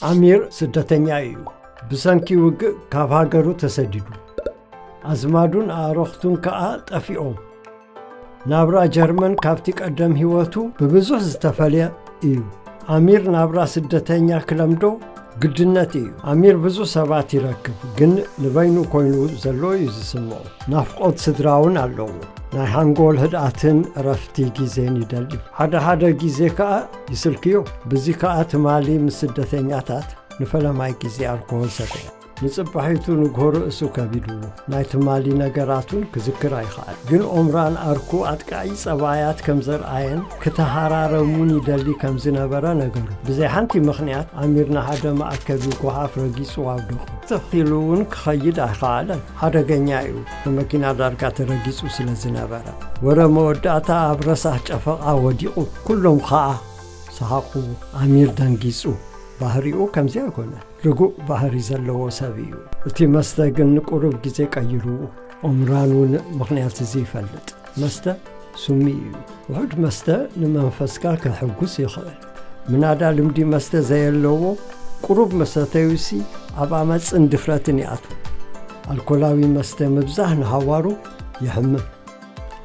ኣሚር ስደተኛ እዩ። ብሰንኪ ውግእ ካብ ሃገሩ ተሰዲዱ። ኣዝማዱን ኣዕሩኽቱን ከኣ ጠፊኦም። ናብራ ጀርመን ካብቲ ቀደም ህይወቱ ብብዙሕ ዝተፈልየ እዩ። ኣሚር ናብራ ስደተኛ ክለምዶ ግድነት እዩ። ኣሚር ብዙሕ ሰባት ይረክብ፣ ግን ንበይኑ ኮይኑ ዘሎ እዩ ዝስምዖ። ናፍቖት ስድራውን ኣለዎ። ናይ ሓንጎል ህድኣትን እረፍቲ ግዜን ይደሊ። ሓደ ሓደ ግዜ ከኣ ይስልክዮ። ብዚ ከኣ ትማሊ ምስ ስደተኛታት ንፈለማይ ግዜ ኣልኮሆል ሰተየ። ንጽባሒቱ ንግሆ ርእሱ ከቢድዎ። ናይ ትማሊ ነገራቱን ክዝክር ኣይኸኣል። ግን ኦምራን ኣርኩ ኣጥቃዒ ጸባያት ከም ዘርኣየን ክተሃራረሙን ይደሊ ከም ዝነበረ ነገሩ። ብዘይ ሓንቲ ምኽንያት ኣሚር ንሓደ መኣከቢ ጓሓፍ ረጊጹ ኣውደቑ። ተኺሉ እውን ክኸይድ ኣይኸኣለን። ሓደገኛ እዩ። ብመኪና ዳርጋ ተረጊጹ ስለ ዝነበረ። ወረ መወዳእታ ኣብ ረሳሕ ጨፈቓ ወዲቑ። ኩሎም ኸኣ ሰሓቑ። ኣሚር ደንጊጹ። ባህሪኡ ከምዚ ኣይኮነ። ርጉእ ባህሪ ዘለዎ ሰብ እዩ። እቲ መስተ ግን ንቁሩብ ግዜ ቀይርዎ። ኦምራን እውን ምኽንያት እዚ ይፈልጥ። መስተ ሱሚ እዩ። ውሑድ መስተ ንመንፈስካ ከሕጉስ ይኽእል። ምናዳ ልምዲ መስተ ዘየለዎ ቁሩብ መሰተዩሲ ኣብ ኣመጽን ድፍረትን ይኣትዉ። ኣልኮላዊ መስተ ምብዛሕ ንሃዋሩ የሕምም።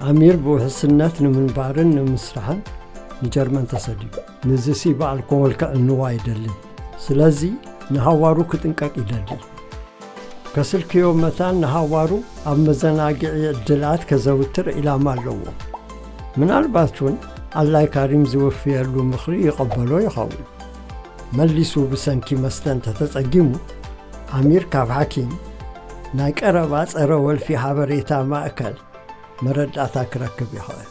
ኣሚር ብውሕስነት ንምንባርን ንምስራሕን ንጀርመን ተሰዲዱ። ንዝሲ ብኣልኮሆል ከዕንዎ ኣይደልን። ስለዚ ንሃዋሩ ክጥንቀቕ ይደሊ። ከስልክዮ መታን ንሃዋሩ ኣብ መዘናግዒ ዕድላት ከዘውትር ዒላማ ኣለዎ። ምናልባት እውን ኣላይ ካሪም ዝወፍየሉ ምኽሪ ይቐበሎ ይኸውን። መሊሱ ብሰንኪ መስተ እንተተጸጊሙ፣ ኣሚር ካብ ሓኪም ናይ ቀረባ ጸረ ወልፊ ሓበሬታ ማእከል መረዳእታ ክረክብ ይኽእል።